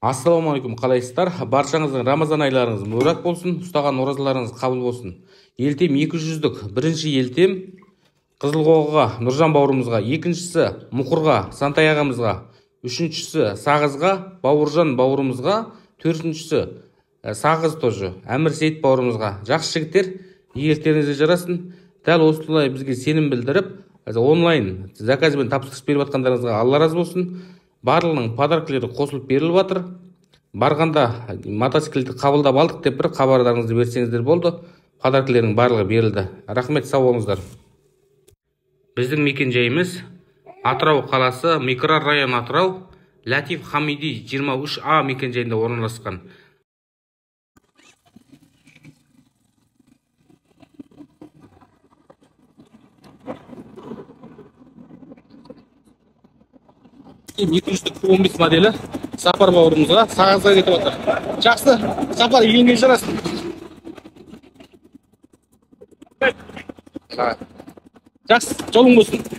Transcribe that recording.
Ассалаумағалейкум, қалайсыздар? Баршаңыздың Рамазан айларыңыз мүбәрак болсын, ұстаған оразаларыңыз қабыл болсын. Елтем 200-дік, бірінші елтем Қызылқоғаға, Нұржан бауырымызға, екіншісі Мұқырға, Сантай ағамызға, үшіншісі Сағызға, Бауыржан бауырымызға, төртіншісі Сағыз тоже, Әмір Сейіт бауырымызға. Жақсы жігіттер, игіліктеріңізге жарасын. Дәл осылай бізге сенім білдіріп, онлайн заказбен тапсырыс беріп жатқандарыңызға Алла разы болсын. Барлығының подаркілері қосылып беріліп жатыр. Барғанда мотоциклді қабылдап алдық деп бір хабардарыңызды берсеңіздер болды. Подаркілердің барлығы берілді. Рахмет, сау болыңыздар. Біздің мекен-жайымыз Атырау қаласы, микрорайон Атырау, Латиф Хамиди 23А мекен-жайында орналасқан. Екі жүздік 15 моделі Сапар бауырымызға Сағызға кетіп жатыр. Жақсы, Сапар, еліңе жарасын. Жақсы, жолың болсын.